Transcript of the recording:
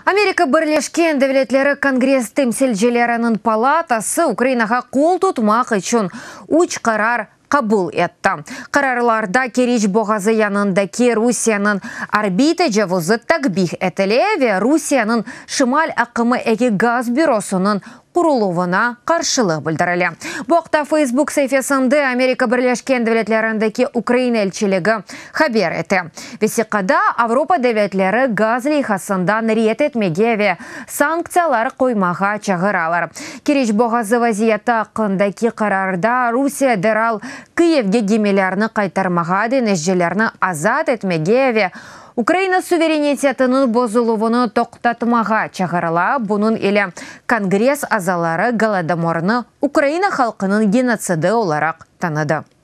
Amerika Birleşken Devletleri Kongress temsilcileriniñ palatası Ukrainağa qol tutmaq içün üç qarar qabul etti. Qararlarda Keriç boğazı yanındaki Rusiyeniñ arbiy tecavuzı takbih etile ve Rusiyeniñ Şimal aqımı 2 gaz bürosınıñ quruluvına qarşılıq bildirile. Bu aqta Facebook saifesinde Amerika Birleşken Devletlerindeki Ukraina elçiligi haber ete. Vesiqada Avropa devletleri gaz leyhasından red etmege ve sanktsiyalar qoymağa çağıralar. Keriç boğazı vaziyeti aqqındaki qararda Rusiye deral Kiyevge gemilerni qaytarmağa, deñizcilerni azat etmege ve Ukraina suverenitetiniñ bozuluvını toqtatmağa çağırıla. Bunıñ ile Kongress azaları Golodomornı Ukraina halqınıñ genotsidi olaraq tanıdı.